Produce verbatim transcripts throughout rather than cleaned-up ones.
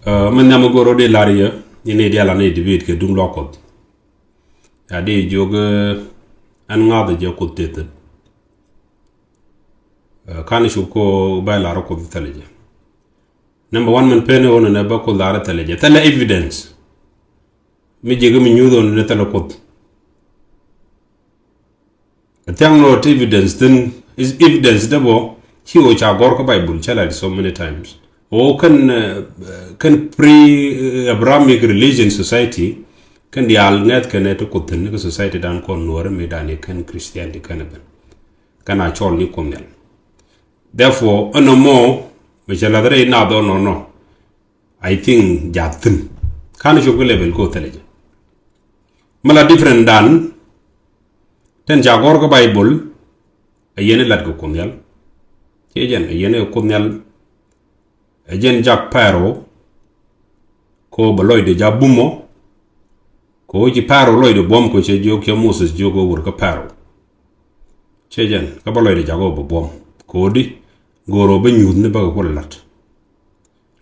Ɛ, min nhiam mi go̱o̱r rɔ di lar yɛ, ni ni dial ani debate kɛ duŋ luak Kuɔth. Ya di jiök, ɛ, ɛn ŋa̱th jɛ Kuoth tëë thi̱n. Ɛ, kan cup ko bɛ lar Kuoth thilɛ jɛ. Number one, min pen ɣän ni bä Kuoth lar thilɛ jɛ. Thilɛ evidence mi jiäk mi nyuuth ɣän ni thilɛ Kuoth. Thiaŋ nɔ ti evidence thi̱n, is evidence dee bɔ ci ɣöö ca gɔ̱r kä Bible, cä lat so many times. Ɣöö kɛn, ɛ, kɛn pre, ɛ, Abrahamic religion society, kɛn diaal ŋɛth kɛn ɛ ti Kuoth thi̱n ni kä society dan kɔn Nuɔ̱ɔ̱ri mi dan i̱ kɛn Christianity kɛn ɛ ben. Kɛn a cɔl ni Kuoth Nhial. Therefore, ɛn ɔ mɔ, mi cɛ lath rɛy naath ɔ nɔnɔ. I think jath thi̱n. Kan cup kä level ko thilɛ jɛ. Mi la different dan, tin ca gɔ̱r kä Bible, ɛ yɛn ilat kɛ Kuoth Nhial. Ciɛ jɛn, ɛ yɛn ɛ Kuoth Nhial. Ɛ jɛn jak Pharaoh, ko bɛ lɔcdɛ jak bumɔ, ko ci Pharaoh lɔcdɛ buɔ̱m ko cɛ jiök, cɛ Moses jiök ko wur kä Pharaoh. Ciɛ jɛn, kä bɛ lɔcdɛ jak ko bɛ buɔ̱m. Ko di, go̱o̱r ɔ bɛ nyuuth ni bä kɛ kulɛ lat.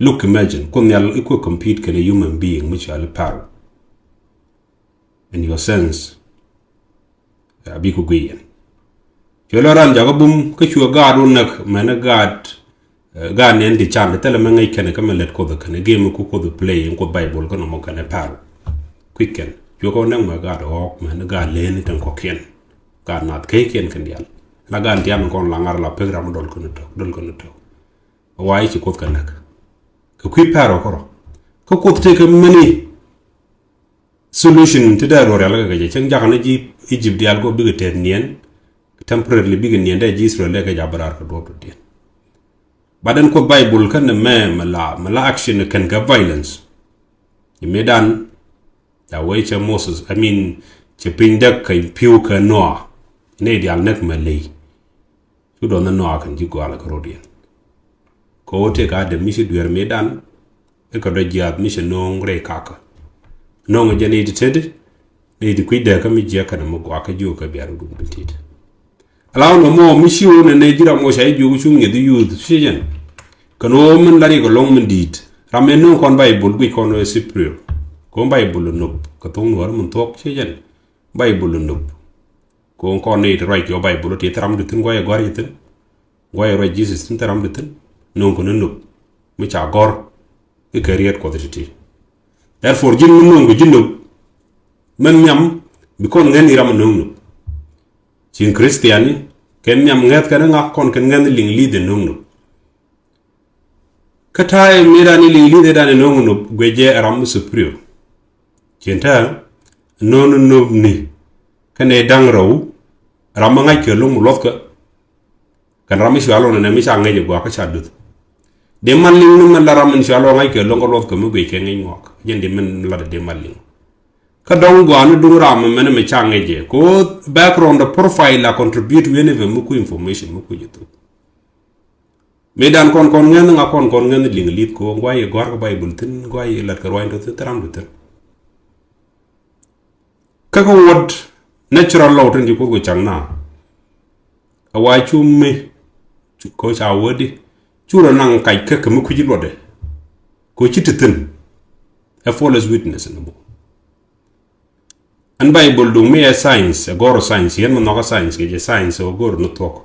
Look, imagine, Kuoth Nhial i̱ kuɛ compete kɛnɛ human being mi cɔal i̱ Pharaoh. In your sense, a bi ku guiy yɛn. Cuɛ lɔ ran jakä bum kä cuɛ gaat wä näk mɛn gaat, ɛ, gaat nɛn ti can ti thilɛ mɛ ŋäc kɛn kä mɛ lät Kuoth kɛn game ku Kuoth play in Kuoth Bible kä nɔmɔ kɛn ɛ Pharaoh. Kui̱c kɛn cuɛ kɔ näk mɛ gaat ɣɔɔk mɛn gaat leen tin kɔkiɛn. Gaat nath kɛy kiɛn kɛn diaal. La gaat tiam in kɔn la ŋar la pek ram dɔl kɛn tɔk, dɔl kɛn tɔk. Wa i̱ ci Kuoth kɛ näk. Kɛ kui̱ Pharaoh kärɔ. Kä Kuoth tëë kɛ mɛni solution ti dee ruɔr rial kɛ kɛ jɛ cäŋ jakä ni ji̱ Egypt diaal kɔ bikɛ tɛth niɛn, temporarily bikɛ niɛn dee ji̱ Israel dee kɛ ja̱ bä raar kɛ duɔ̱p dɔ̱diɛn. But ɛn Kuoth Bible kɛn ni mɛ mɛ la mɛ la action kɛn kɛ violence. Imedan ca wee cɛ Moses, I mean, cɛ piny däk kɛ pi̱w kɛ Noah. Ni diaal näk mɛ ley. Cu dɔn ni nɔak kɛn ji̱ gɔalɛ kä rɔ̱diɛn. Kɛ ɣöö tëëkɛ Adam mi ci dueer mëëdan, i̱ kɛ dɔ̱ jiaath mi cɛ nööŋ rɛy kakä. Nööŋɛ jɛ ni ti tetdi, ni ti kui̱dɛ kä mi jiäk kɛnɛ mi gɔaa kä jiök kɛ bia rɔ̱dun mi tit. Ala wä nɔmɔ mi ci ɣöö nɛ nɛ ji̱ ram ɣöö ca ji̱ jiök cuŋ ŋi̱eth yuuth ci jɛn. Kɛn ɣöö min la riɛk ɛlɔ̱ŋ min di̱i̱t. Ram mëë nööŋ kɔn Baibul guic kɔn ɣöö superior. Kɔn Baibul nöp kɛ thoŋ nuɔ̱ɔ̱r min thuɔ̱k ci jɛn. Baibul nöp. Kɔn kɔn ni ti ruac ti ɔ Baibul ti thil ram ti thi̱n guayɛ gɔ̱a̱r ti thi̱n. Guayɛ ruac Jesus thi̱n thil ram ti thi̱n. Nööŋ kɔn ni nöp mi ca gɔ̱r i̱ kɛ riet Kuɔth ti ti. Therefore ji̱n mi nööŋ kɛ ji̱ nöp. Mɛn nhiam bi kɔn ŋɛn i̱ ram mi nööŋ nöp. Ci Christian ni kɛn nhiam ŋɛth kɛn ŋak kɔn kɛn ŋɛn liŋ li̱th ɛ nööŋ nöp. Kä ta̱a̱ mëëdan i̱ liŋ li̱th ëëdan ɛ nööŋ nöp guic jɛ ɛ ram mi superior. Cien ta̱a̱ nööŋ nöp ni kɛn ɛ da̱ŋ rɛw ram mi ŋa̱c kɛ lo̱ŋ mi luɔthkä. Kɛn ram mi cua lɔn ɛnɛ mi ca ŋäc ɛ gua̱a̱k kä ca duth. Dee mal liŋ ni mɛn la ram min cua lɔn ŋa̱c kɛ lo̱ŋ kä luɔthkä mi guic kɛ ŋäc ŋuak jɛn dee mɛn lat ɛ dee mal liŋ. Kä dɔ̱ŋ gua̱a̱k ni duŋ ram mɛn mi ca ŋäc ɛ kɛ ɣöö background ɛ profile la contribute wi̱n ɛ mi ku information mi ku jɛ thuk. Mëëdan kɔn kɔn ŋɛn ŋa kɔn kɔn ŋɛn liŋ li̱th kɛ ɣöö guay i̱ gɔ̱a̱r kɛ Baibul thi̱n guay i̱ lat kɛ ruac tɔ̱ thi̱n thil ram tɔ̱ thi̱n. Kä kä wuɔt natural law tin ci Kuoth kɛ cak na. A wa cu mi kɛ ca wädi cu rɔ naŋ kac kä kɛ mi kui̱ci luɔtdɛ. Kɛ ci ti thi̱n ɛ false witness ni buk. Ɛn Baibul duŋ mi ɛ science ɛ gɔr science yɛn mi nhɔkä science kɛ jɛ science ɛ gɔr ni thuɔk.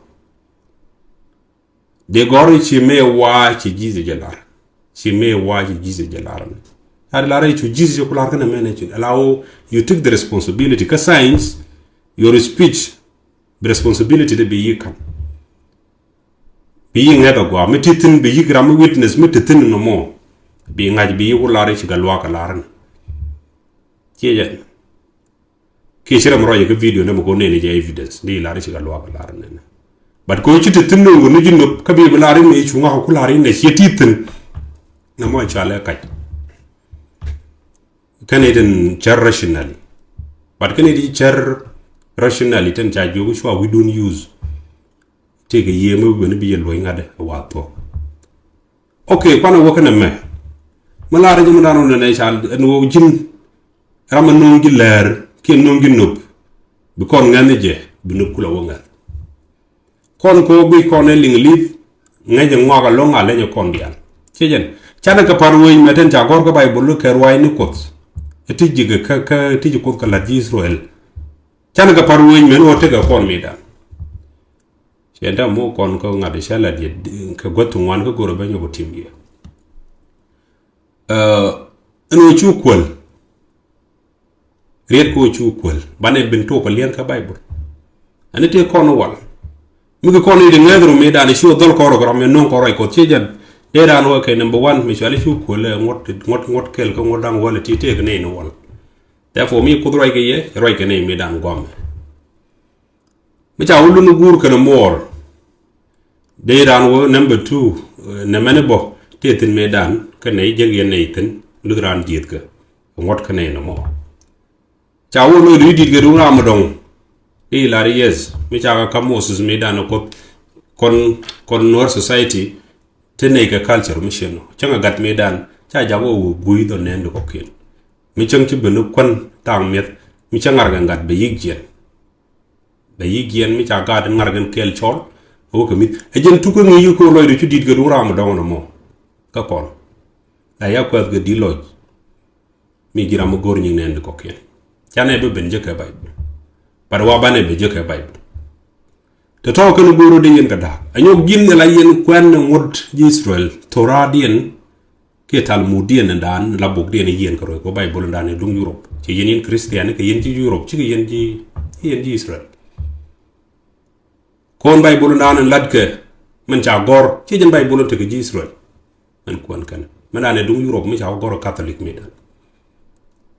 Dee gɔ̱r i̱ ci mëë wa̱a̱ ci Jesus jɛ lar. Ci mëë wa̱a̱ ci Jesus jɛ lar. Lar lar i̱ cu Jesus jɛ ku lar kɛnɛ mɛn i̱ cu. Ala ɣöö you take the responsibility kä science, your speech, bi responsibility de bi yi ka̱n. Bi yi ŋɛth a gua̱a̱ mi ti thi̱n bi yi ram mi witness mi ti thi̱n nɔmɔ. Bi ŋa̱c bi yi ku lar i̱ ci kɛ luaak kɛ lar ni. Ciɛ jɛn. Kiɛ ci rɛm rɔyɛ kä video nɛ mɛ kɛ nɛni jɛ evidence ni lar ci kɛ luak lar nɛnɛ. But kɛ ci ti thi̱n nöŋ ni ji̱ nöp kä bi bi lar in ni cuŋa kɛ ku lar in nɛ ci ti thi̱n. Nɛ mɔ ca lɛ kac. Kɛn it in cɛr rationally. But kɛn it cɛr rationally tɛn ca jiök cua we don't use. Tëëkɛ yiëë mi bi ben bi yɛ luɔ̱c ŋa̱t ɛ wa thuɔ̱k. Ok, kuanɛ wä kɛnɛ mɛ. Mi la̱rä jɛ mi da̱a̱n wä nɛ nɛ ca ɛn wä ji̱n. Ram mi no̱o̱ŋ ji̱ lɛ̱ɛ̱r kiɛ no̱o̱ŋ ji̱ nöp. Bi kɔn ŋɛ̈th ni jɛ bi nöp kulɛ wä ŋɛ̈th. Kɔn kɛ wä guic kɔn ɛ liŋ li̱th. Ŋäcɛ ŋɔak ɛlɔ̱ŋ a leny ɛ kɔn diaal. Ciɛ jɛn. Canɛ kɛ pa̱r wec mɛ tin ca gɔ̱r kä Baibol kɛ ruaacni Kuɔth. Ɛ ti ji̱ kɛ, kɛ, kɛ ti ji̱ Kuɔth kɛ la̱t ji̱ Israel. Canɛ kɛ pa̱r wec mɛ ni ɣöö tekɛ kɔn mëëdan. Ciɛ däm muk kɔn kä ŋa̱t cä la̱t yɛ kɛ guäth ti ŋuan kä go̱rɛ ben nyɔk ɔ tim yɛ. Ɛ, ɛn ɣöö cu kuäl. Riet kɛ ɣöö cu kuäl banɛ ben tok kɛ liɛŋ kä Baibol. Ani tëë kɔn wal. Mi kɛ kɔn i̱ di ŋäth rum i̱ dan i̱ ci ɣä dhɔl kɔn rɔ kɛ ram i̱ no̱o̱ŋ kɔn ruac Kuɔth ci jɛn. Dee dan wä kɛ number one mi cuali cu kuäl ɛ ŋuɔ̱t, ŋuɔ̱t, ŋuɔ̱t kɛl kä ŋuɔ̱t da̱ŋ wäl ɛ ti tëëk nɛy ni wal. Therefore mi Kuoth ruac kɛ yɛ, ruac kɛ nɛy mi dan guamɛ. Mi ca wä lun guur kɛnɛ muɔɔr. Dee raan wä number two, eh, nɛ mɛni bɔ tëë thi̱n mëëdan kä nɛy jek yɛn nɛy thi̱n luth raan ji̱thkä. Ŋuɔ̱t kä nɛy nɔmɔ. Ca wä lo̱c di di̱t kɛ duŋ ram mi dɔŋ. I̱ lar yes mi ca kɛ ka̱m Moses mëëdan ɛ Kuoth kɔn, kɔn Nuer society. Ti nɛy kɛ culture mi ciɛ nɔ cäŋ ɛ gat mëëdan ca jak wä wä gui̱ dhɔ nɛn di kɔkiɛn. Mi cäŋ ci ben ni kuän thaŋ mi̱eth mi cä ŋa̱r kɛ gat bɛ yi̱k jiɛn. Bɛ yi̱k jiɛn mi ca gaat in ŋa̱r kɛn kɛɛl cɔl. Ɛ wä kɛ mi̱th ɛ jɛn tukä ŋi̱i̱c kɛ lɔcdu ci di̱t kɛ duŋ ram mi dɔ̱ŋ nɔmɔ. Kä kɔn la ya kuɛth kɛ di̱t lɔc. Mi ji̱ ram mi go̱r nyiŋ nɛn di kɔkiɛn. Canɛ bi ben jek kɛ Baibol. Bat wa banɛ ben jek kɛ Baibol. Te tɔ̱ kɛn go̱r rot di yɛn kɛ da̱a̱k ɛ nyɔk ji̱n ni la yɛn kuɛn ni ŋuɔ̱t ji̱ Israel thoraat yɛn. Kiɛ Talmud diɛn in daan la bok diɛn in yiɛn kɛ ruec kɛ Baibol in daan in duŋ Europe. Ci yɛn yɛn Christian kɛ yɛn ci Europe ci kɛ yɛn ci, yɛn ci Israel. Kɔn Baibol in daan in lat kɛ min ca gɔr ci jɛn Baibol in tekɛ ci Israel. Min kuɛn kɛn min daan in duŋ Europe mi ca gɔr Catholic mi daan.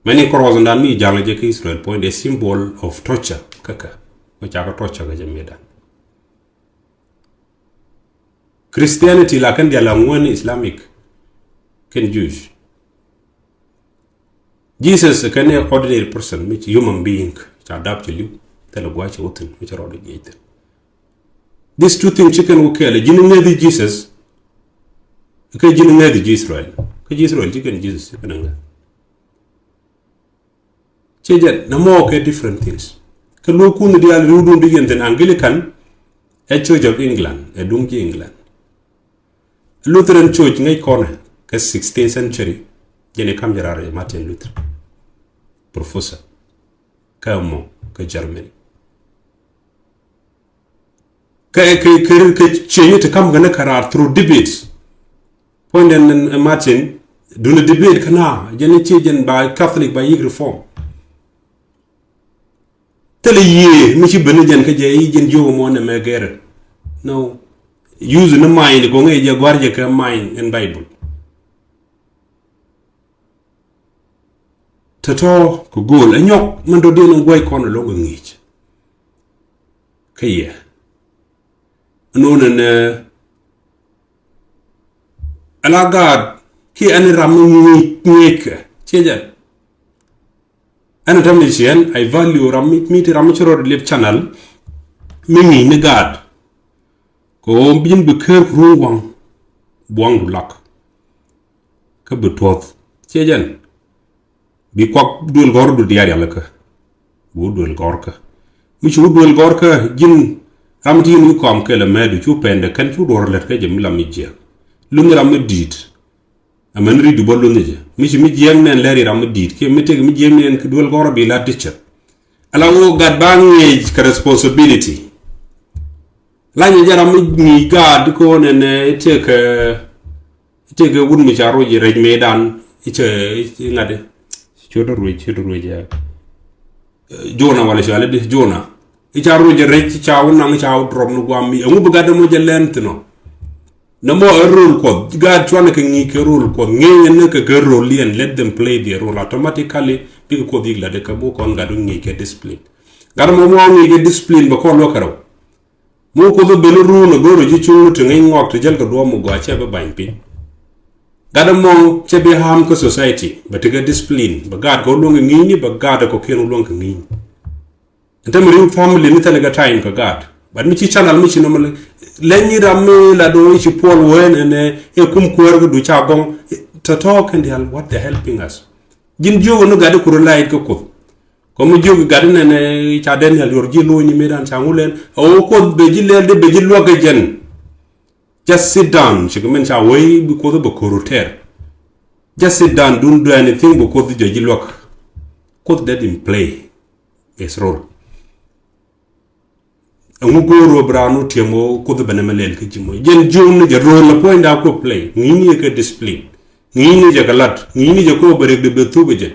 Mɛn in cross in daan mi jaŋ jɛ kɛ Israel point a symbol of torture kä kɛ. Wä ca kɛ torture kɛ jɛ mi daan. Christianity la kɛn dial la ŋuän Islamic kɛn Jewish. Jesus kɛn a ordinary person mi ci human being ca dap ci liw thilɛ gua̱c ci wä thin mi ci rɔɔd jiɛc thin. These two things ci kɛn wä kɛɛl ji̱n ŋäthi Jesus kɛ ji̱n ŋäthi ji̱ Israel. Kɛ ji̱ Israel ci kɛn Jesus ci kɛn ŋäth. Ciɛ jɛn na mɔ kɛ different things. Kɛ luɔkun diaal riwdun di yɛn thin Anglican ɛ Church of England ɛ duŋ ci England. Lutheran Church ŋäc kɔnɛ kɛ sixteenth century. Jɛn i̱ kam jɛ rar ɛ Martin Luther, professor kä mɔ kä Germany. Kɛ kɛ kɛ kɛ change ti kam kɛ ni kɛ rar through debates. Puɔ̱nydɛn ɛn Martin duni debate kä na jɛn i̱ ci jɛn ba Catholic ba yi̱k reform. Thilɛ yiëë mi ci ben ni jɛn kä jɛ i̱ jɛn jiök ɛmɔ nɛ mɛ gɛrɛ. No. Use ni mind ko̱ŋ i̱ jɛ gua̱r jɛ kɛ mind in Bible. Tɔ̱tɔ̱ kɛ go̱o̱l ɛ nyɔk min dɔ̱diɛn in guɔ̱c kɔn ɛlɔ̱ŋ kɛ ŋi̱i̱c. Kä yɛ ɛnɔnɛ nɛ ɛla gaat kiɛ ɛn ram mi ŋi̱i̱c ŋi̱i̱ckɛ ciɛ jɛ. Ɛn ɛ tɛm ni ciɛn I value ram mi ti ram mi ci rɔɔd liep channel mi ŋi̱i̱c ni gaat. Kɛ ɣöö ji̱n bi ker ku ruun waŋ buaŋdu lak. Kä bi tuɔth ciɛ jɛn. Bi kuak duël gɔ̱rdu diaal rialikä. Bi wä duël gɔ̱rkä. Mi ci wä duël gɔ̱rkä ji̱n ram ti yin wi̱i̱ kɔam kɛl ɛmɛɛdu cu pɛndɛ kɛn cu duɔ̱r lät kä jɛ mi lam mi jiɛk. Luny ram mi di̱i̱t. Ɛmɛn ri̱t du bä luny jɛ mi ci mi jiɛk nɛn lɛr i̱ ram mi di̱i̱t kiɛ mi tëk mi jiɛk nɛn kɛ duël gɔ̱rä bi la teacher. Ala wä gat ba ŋi̱eec kɛ responsibility. Lanyɛ jɛ ram mi ŋi̱i̱c gaat di ko̱n ɛn ɛ tëk ɛ tëk ɛ wut mi ca roc rɛc mëëdan i̱ cɛ i̱ ŋa̱t i̱ ciöt ruec ciöt ruec ɛ Jona wala cɔal i̱ di Jona. I̱ ca roc rɛc i̱ ca wä naŋ i̱ ca wä drop ni guam mi ɛŋu bi gat ɛmɔ jɛ lɛn thin ɔ. Nɛ mɔ ɛ rol kuɔth gaat cuanɛ kɛ ŋi̱i̱c kɛ rol kuɔth ŋi̱i̱c ɛn ni kɛ kɛ rol liɛn let them play their role automatically. Bikɛ kuɔth yik lat i̱ kɛ buk kɔn gat wä ŋi̱i̱c kɛ discipline. Gat ɛmɔ mɔ ŋi̱i̱c kɛ discipline bɛ kɔn wä kɛ rɛw. Mu Kuoth ɛ ben run ɛ go̱o̱r ɛ ji̱ cuŋ ni ti ŋäc ŋɔak ti jäl kɛ duɔ̱ɔ̱p mi gɔaa cɛ bi bany piny. Gat ɛmɔ cɛ bi harm kä society bɛ ti kɛ discipline bɛ gaat kɛ wä luäŋ kɛ ŋi̱i̱cni bɛ gaat ɛ kɔkiɛn wä luäŋ kɛ ŋi̱i̱cni. Ɛn te mi ri̱w family ni thilɛ kɛ time kɛ gaat but mi ci channel mi ci nɔmɔ leny ni ram mi la do̱o̱ ci puɔl wee nɛnɛ ɛ kum kuäär kä du ca gɔŋ. Tɔ̱tɔ̱ kɛn diaal what they helping us. Ji̱n jiök ɛn ni gat i̱ kurɛ light kä Kuoth. Kɔm mi jiök i̱ gat inɛnɛ ca Daniel yuɔr ji̱ lo̱o̱ny ni mëëdan ca ŋulɛn a ɣöö Kuoth bɛ ji̱ lɛl di bɛ ji̱ luäk kɛ jɛn. Just sit down cikɛ min ca wee bi Kuoth bɛ ko̱r tɛr. Just sit down, don't do anything, bi Kuoth jɛ ji̱ luäk. Kuoth dee in play his role. Ɛŋu go̱o̱r ɣöö bi raan wä tiɛm ɣöö Kuoth ben ɛmɛ lɛl kä ji̱ mɔ? Jɛn jiöm ni jɛ role la puɔ̱nyda kɔ play. Ŋi̱i̱cni jɛ kɛ discipline. Ŋi̱i̱cni jɛ kɛ lat. Ŋi̱i̱cni jɛ kɛ ɣöö bɛ riɛk di bɛ thuk ɛ jɛ.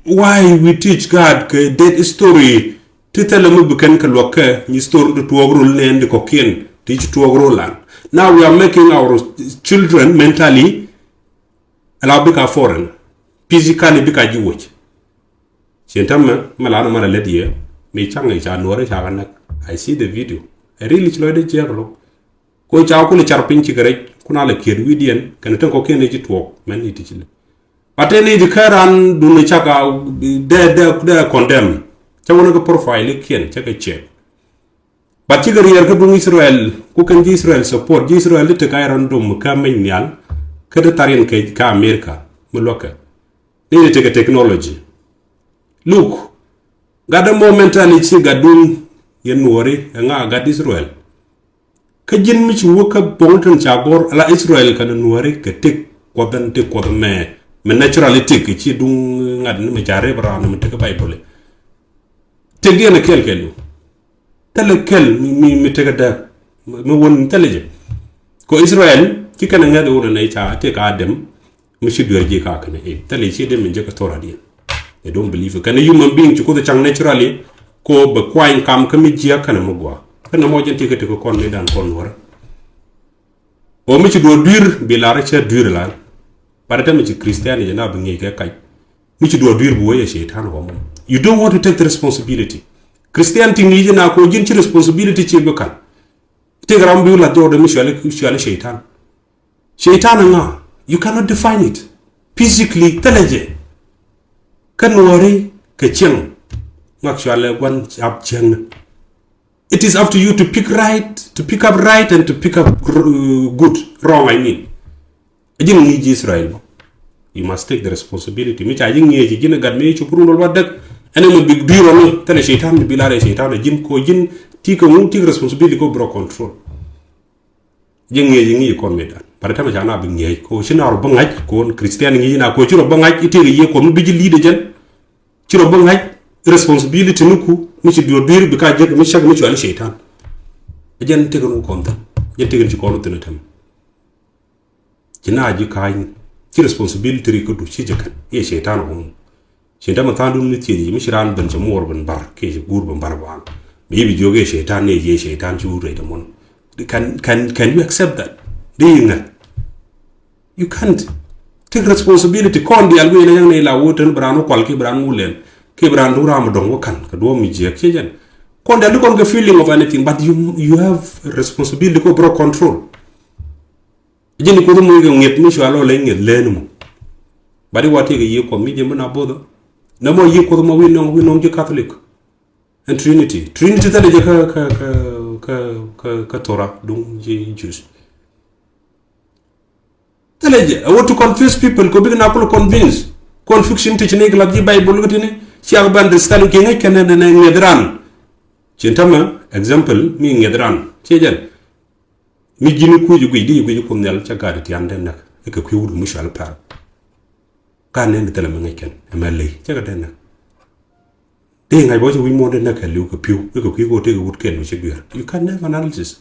Why we teach God kɛ dead story? Ti thilɛ mi bi kɛn kɛ luɔk kɛ nyi story ti tuɔɔk rol nɛn di kɔkiɛn ti ci tuɔɔk rol an. Now we are making our children mentally ala bika foreign, physically bika ji̱ wuɔc. Cien täämɛ mɛ la ni mɛ la lät yɛ mi caŋ i̱ ca nuɔri ca kɛ näk. I see the video. I really ci lɔcdɛ jiɛk lo̱k. Ko ca kul i̱ car piny cikɛ rɛc kun a lɛ kiɛt wi̱diɛn kɛn tɛn kɔkiɛn i̱ ci tuɔɔk mɛn i̱ ti ci lɛ. But tɛn i̱ ti kä ran dun i̱ cak a dee dee dee condemn. Cä wä ni kɛ profile ikiɛn cä kɛ check. But cikɛ riɛɛr kä duŋ Israel ku kɛn ji̱ Israel support, ji̱ Israel ti tek a random kä mec nhial. Kä ti thariɛn kɛ kä America mi luäkɛ ni ti tekɛ technology. Look, gat dä mɔ mentally ci gat duŋ yɛn nuɔri ɛŋa gat Israel. Kä ji̱n mi ci wä kä boŋ tin ca gɔr ala Israel kɛn nuɔri kɛ tik kuɔth ɛn tik kuɔth mɛ mɛ naturally tik ci duŋ ŋa̱t ni mɛ ca rep raan mɛ tik Bible. Tik yɛn kɛl kɛl yu. Thilɛ kɛl mi mi tekɛ dääk mi wän thilɛ jɛ. Kɔ Israel ci kɛn ŋäth wun nɛ ca tëë ka Adam mi ci duer ji̱ ka kɛn ɛ thilɛ ci Adam mi jɛ kɛ thora diɛn. They don't believe it. Kɛn human being ci Kuoth caŋ naturally kɔ bɛ kuany kam kä mi jiäk kɛn mi gua kɛn mɔ jɛn tëë kɛ tëë kɛ kɔn mi dan kɔn wär. Ɔ mi ci duɔ̱ɔ̱r dui̱r bi lar cɛ dui̱r lan. Bat tɛmɛ ci Christian jɛ na bi ŋi̱i̱c kɛ kac. Mi ci duɔ̱ɔ̱r dui̱r bi wee yɛ Shaitan wä mɔ. You don't want to take the responsibility. Christian ti ŋi̱i̱c na ko ji̱n ci responsibility ci bi kan. Tëëk ram bi wä lath jɔɔdɛ mi cuali cuali Shaitan. Shaitan ŋa, you cannot define it. Physically thilɛ jɛ. Kä nuɔri kɛ cieŋ ŋak cuali guan cap cieŋ. It is up to you to pick right, to pick up right and to pick up r- good, wrong I mean. Ɛ ji̱n ŋi̱i̱c ji̱ Israel bä. You must take the responsibility. Mi ca ji̱ ŋi̱eec ji̱n ɛ gat mi cop run rol ba däk. Ɛn ɛmɛ bik dui̱r rɔl ni thilɛ Shaitan mi bi lar ɛ Shaitan ɛ ji̱n ko ji̱n ti kɛ ŋu ti responsibility ko bro control. Ji̱ ŋi̱eec ji̱ ŋi̱i̱c kɔn mi dan. But tɛmɛ ca na bi ŋi̱eec ko ci na rɔ bä ŋa̱c ko Christian ŋi̱i̱c na ko ci rɔ bä ŋa̱c itek ɛ yiëë ko mi bi ji̱ lead ɛ jɛn. Ci rɔ bä ŋa̱c responsibility ni ku mi ci duɔ̱ɔ̱r dui̱r bi ka jek mi cak mi cuali Shaitan. Ɛ jɛn tekɛ nu kɔn thin. Jɛn tekɛ ni ci kɔn thin ɛ tɛmɛ. Ci na ji̱ ka̱a̱cni ci responsibility ri kädu ci jɛ kän i̱ ɛ Shaitan ɣɔ̱ŋ. Shaitan mi tha̱a̱ŋdun mi thiec mi ci raan ben cɛ muɔɔr ben bar kiɛ ci guur ben bar baŋ. Mi i̱ bi jiök i̱ ɛ Shaitan ni ɛ ji̱ ɛ Shaitan ci wut rɛy te muɔ̱n. Can, can, can you accept that? Di i̱ ŋa̱t. You can't take responsibility. Kɔn diaal guic ni yäŋ ni la wut tän bi raan wä kual kiɛ bi raan wä lɛl kiɛ bi raan duŋ ram mi dɔ̱ŋ wä ka̱n kɛ duɔ̱ɔ̱p mi jiäk ci jɛn. Kɔn diaal di kɔn kɛ feeling of anything but you, you have responsibility kɔ bro control. Ji̱n Kuoth muc kɛ ŋi̱eth mi cua lɔ leny ŋi̱eth leni mɔ. But i̱ wa tëëkɛ yiëë Kuɔth mi ji̱n bi na bo̱thä. Nɛ mɔ yiëë Kuoth mɔ wi̱i̱ nɔŋ wi̱i̱ nɔŋ ji̱ Catholic. Ɛn Trinity. Trinity thilɛ jɛ kä kä kä kä kä kä Thora duŋ ji̱ Jews. Thilɛ jɛ ɛ wä to confuse people kɛ bik na kul convince. Confusion ti ci ni kɛ lath ji̱ Bible kä ti ni ciak bi understand kiɛ ŋäc kɛn nɛ nɛ ŋi̱eth ran. Ci tämɛ example mi ŋi̱eth ran ci jɛn. Mi ji̱n kuc guic di guic Kuoth Nhial cä gaat tian dee näk. Ikɛ kui̱ wut mi cual pɛr. Ka nɛn di thilɛ mi ŋäc kɛn ɛmɛ ley cä kɛ dee näk. Di ŋa̱c bä ci wi̱c muɔ̱ɔ̱n dee näk kɛ li̱w kɛ pi̱w ikɛ kui̱ kɛ wut tekɛ wut kɛn mi ci duer. You can never analysis.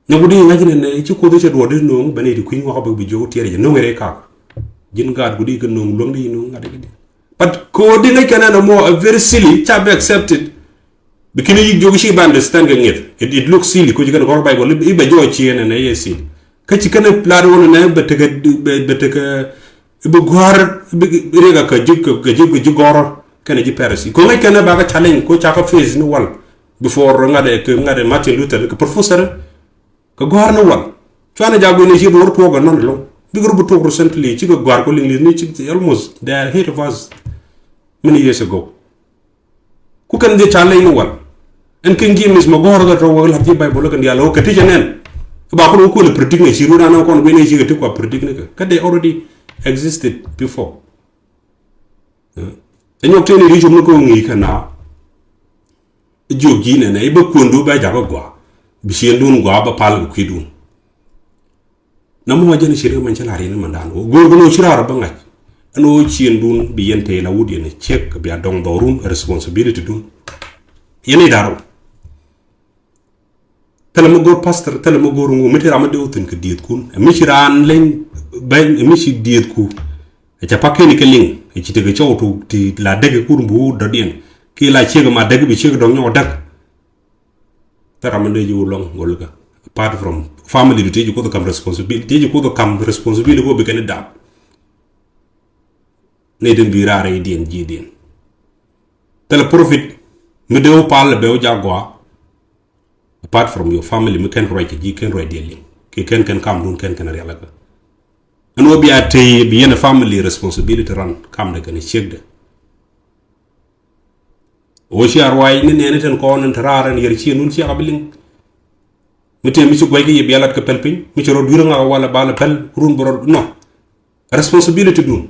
Nyɛ wut di ŋa̱c nɛn nɛ ci Kuoth cɛ duɔt di no̱o̱ŋ ben i̱ di kui̱ ŋuak bä bi jiök tiɛɛr jɛ no̱o̱ŋ ire kak. Ji̱n gaat ku di kɛ no̱o̱ŋ luäŋ di no̱o̱ŋ ŋa̱t di kɛ di. But kɛ wut di ŋäc kɛn ɛn ɛmɔ a very silly ca bɛ accepted. Bi kini yi jiök ci ba understand kɛ ŋi̱eth. It, it looks silly ko ci kɛn kɔr Bible i̱ bɛ jɔɔc ci ɛn ɛn ɛ yɛ silly. Kä ci kɛn lat wun ɛn ɛ bɛ tekɛ bɛ tekɛ bi gua̱r bi riɛk a kɛ ji̱ kɛ ji̱ kɛ ji̱ gɔrɔ kɛn ji̱ Pharisee. Ko ŋäc kɛn ɛ ba kɛ challenge ko ca kɛ face ni wal before ŋa̱t ɛ ŋa̱t ɛ Martin Luther kɛ professor. Kɛ gɔ̱a̱r ni wal cuanɛ jaguini ci duɔ̱ɔ̱r tuɔɔk ɛnɔn ɛlɔ̱ŋ bik rɔ bi tuɔɔk recently cikɛ gɔ̱a̱r kɔ liŋ li̱th ni ci almost they are ahead of us many years ago. Ku kɛn dhie ca lɛy ni wal ɛn ken ji̱ mis mɛ gɔ̱a̱r kɛ tɔ̱ wä la̱t ji̱ Bible kɛn diaal ɣä kɛ ti cɛ nɛn. Ba kun wä kuël predict ni ci ruɔ̱n anɔ kɔn guini cikɛ ti kua predict ni kɛ kä they already existed before. Ɛ nyɔk tëë ni ri com ni kɛ wä ŋi̱i̱c kɛ na. Jiök ji̱ nɛnɛ i̱ bä kuëndu bɛ jakä gɔaa bi ciëndun gɔaa bä pal kɛ kui̱dun. Namɔ jɛn ciet kɛ mɛn cä la riɛn mɛn dan wä go̱o̱r kɛ nɔ ci raar bä ŋa̱c. Ɛn wä ciendun bi yɛn tëë la wut yɛn ciek kɛ bia dɔŋ dhɔrun responsibility dun. Yɛn i̱ da̱r wä. Thilɛ mi go̱o̱r pastor, thilɛ mi go̱o̱r ŋu, mi ti ram mi dee wä thi̱n kɛ diethkun. Ɛ mi ci raan leny bɛny, ɛ mi ci diethku. Ɛ ca pak kɛn kɛ liŋ, ɛ ci tekɛ cɔw tok ti la däk kɛ kur bi wä dɔ̱diɛn. Ki la ciek ma däk bi ciek dɔŋ nyɔk däk. Thilɛ ram mi dee ji̱ wä lɔŋ ŋolkä. Apart from family du ti ji̱ Kuoth kam responsibility, ti ji̱ Kuoth kam responsibility kɔ bi kɛn i̱ dap. Ni din bi raar i̱ diɛn ji̱ diɛn. Thilɛ profit mi dee wä pal bɛ wä jak gɔaa. Apart from your family mi kɛn ruac kɛ ji̱ kɛn ruac diɛn liŋ. Kɛ kɛn kɛn kam dun kɛn kɛn rialikä. Ɛn wä bia tëë bi yɛn family responsibility ran kam dɛ kɛn ciek dɛ. Wä cia ruac ni nɛɛni tin kɔn in te raar in yɛr ci nun cia ka bi liŋ. Mi tëë mi ci guac kɛ yɛ bia lat kɛ pɛl piny, mi ci rɔ dui̱r ŋa wala bal pɛl run bä rɔ nɔ. Responsibility dun.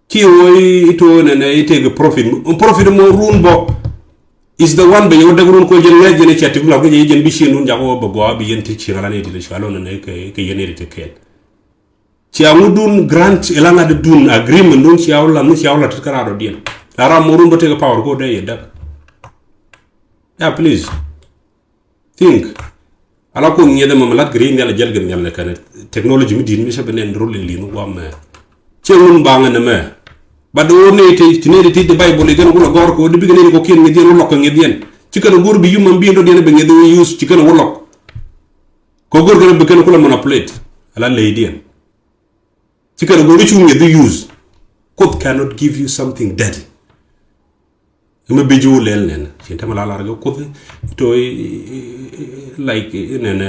Ci wä i to nɛnɛ i tëë kɛ profit. Profit mɔ run bɔ is the one bɛ yɛ wä däk run ko jɛn ŋɛc jɛn i cia tik lɔk kɛ jɛ jɛn bi ci nun jak wä bɛ gɔaa bi yɛn ti ci ŋa la ni ti ti cua lɔ nɛnɛ kɛ yɛn i ti kɛɛl. Cia ŋut dun grant ilana di dun agreement dun cia wula nu cia wula tit kara do diɛn. La ram morun bä tek power ko dee yɛ dak. Yeah, please. Think. Ala ko ŋiɛdɛ mɛ mɛ lat green yɛl jɛl gɛ yɛl nɛ kɛnɛ technology mi din mi sɛ bɛ nɛn rol in lin wa mɛ. Cia ŋun baŋɛ nɛ mɛ. But o ne te ti ne ti ti Bible igɛn wula gɔr ko di bigɛ ne ko kiɛn ŋiɛdiɛn wula ko ŋiɛdiɛn. Ci kɛn gur bi human being do diɛn bɛ ŋiɛdiɛn use ci kɛn wula. Kɛ go̱r kɛn bi kɛn kulɛ manipulate ala leydiɛn. Ci kɛn go̱r i̱ cu ŋi̱eth i̱ use. Kuoth cannot give you something dirty. Ɛmɛ bi ji̱ wä lɛl nɛn ci tɛmɛ la lar kɛ Kuoth i̱ to i̱ like i̱ nɛn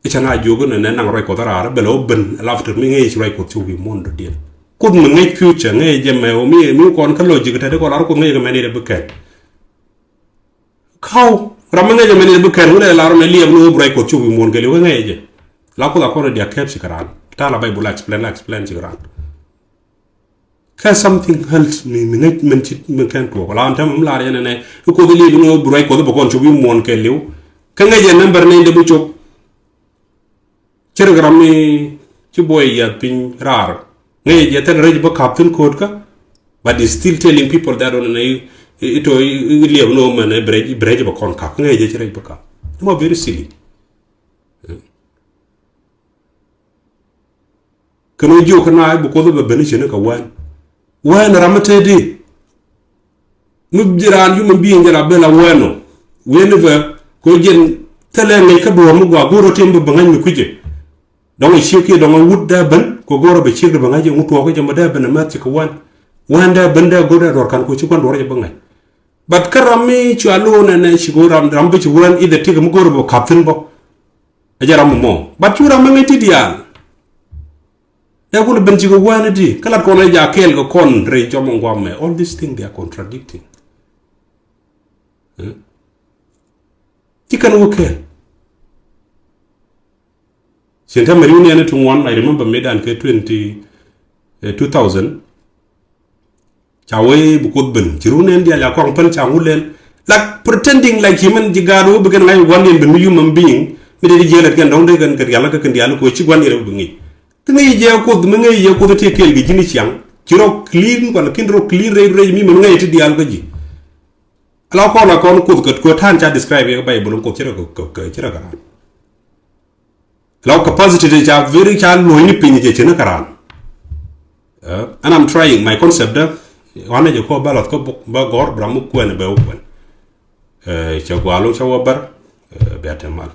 i̱ cɛ na jiök i̱ nɛn naŋ ruac Kuɔth raar bɛ lɛ wä ben laughter mi ŋäc ruac Kuɔth ci wi̱i̱ muɔ̱n dɔ̱diɛn. Kuoth mi ŋäc future ŋäc jɛ mɛ wä mi mi kɔn kä logic tɛt i̱ kɔn lar Kuoth ŋäc kɛ mɛ ni dɛ bi kɛn. Kaw ram mi ŋäcɛ mɛn in bi kɛn ŋun ɛ lar mɛ liɛp ni wä bi ruac Kuɔth cop wi̱i̱ muɔ̱ɔ̱n kɛɛliw kä ŋäcɛ jɛ. La Kuoth a kɔn in dia kɛp ci kɛ raan. Ta̱a̱ la Bible la explain la explain ci kɛ raan. Kɛ something else mi mi ŋäc mɛn ci mi kɛn tuɔɔk la tɛm mi lar yɛn ɛnɛ. I̱ Kuoth liɛp ni wä bi ruac Kuɔth bɛ kɔn cop wi̱i̱ muɔ̱ɔ̱n kɛɛliw. Kä ŋäcɛ number ni in dee bi cop. Cɛ rɛ ram mi ci buɔy yath piny raar. Ŋäcɛ jɛ thil rɛc bä kap thin ko̱o̱t kä. But he's still telling people that on i̱ to i̱ liɛp ni wä mɛn i̱ bi rɛc bä kɔn kap. Ŋäcɛ jɛ ci rɛc bä kap. Mɔ very silly. Kɛn wä jiök kä na i̱ bi Kuoth bɛ ben i̱ cin i̱ kɛ wään. Wään ram mi te di. Mi ji̱ raan human being jɛ la ben la wään ɔ. Wien i̱ bɛ ko jɛn thilɛ ŋäc kä duɔ̱ɔ̱r mi gɔaa go̱o̱r ɔ tim bi bɛ ŋa̱c mi kui̱cɛ. Dɔ̱ŋ ɛ ciek kiɛ dɔ̱ŋ ɛ wut dee ben kɛ go̱o̱r ɛ bɛ ciek di bɛ ŋa̱c ɛ ŋut tuɔɔk kä jɛ mɛ dee ben ɛ mɛth ci kɛ wään. Wään dee ben dee go̱o̱r dee duɔ̱ɔ̱r kan ko ci gua̱n duɔ̱ɔ̱r jɛ bɛ ŋa̱c. But kä ram mi cua lo̱o̱n ɛnɛ ci go̱o̱r ram ram bi ci wään i̱ dee tik mi go̱o̱r ɛ bɛ kap thi̱n bä. Ɛ jɛ ram mɔ. But cu ram mi ŋäc ti diaal. Dee kulɛ ben cikɛ wään di kä lat kɔn ɛ ja kɛɛl kɛ kɔn rɛy jɔm ŋuam mɛ. All these things they are contradicting. Eh? Ci kɛn wä kɛɛl. Cin tɛmɛ riw nɛɛni ti ŋuan, I remember mëëdan kɛ twenty, eh, two thousand. Ca wee bi Kuoth ben ci run nɛn diaal ca kɔaŋ päl ca ŋu lɛl. Like pretending like ci mɛn ji̱ gaat wä bi kɛn ŋa̱c gua̱n yɛn ben mi human being mi dee di jiɛɛl ɛt kɛn dɔ̱ŋ dee kɛn kɛ rial kä kɛn diaal kɛ ci gua̱n yɛn wä bi ŋi̱i̱c. Kä ŋäc jɛ Kuoth mi ŋäc jɛ Kuoth ti kɛɛl kɛ ji̱n i̱ ciaŋ ci rɔ clean kuan kin rɔ clean rɛy rɛy mi mɛn ŋäc ti diaal kä ji̱. Ala kɔn la kɔn Kuoth kɛ kuɛ ta̱a̱n ca describe yɛ kä Bible in Kuoth ci rɔ kɛ kɛ ci rɔ kɛ raan. Law capacity de ca very ca luɔ̱ny ni piny jɛ cini karan. Eh, and I'm trying my concept de. Wane jɛ kɔ bä lath kä buk bä gɔr bra mu kuɛn bɛ kuɛn. Eh, cɛ gualu cɛ wä bär. Eh, bɛ te mal.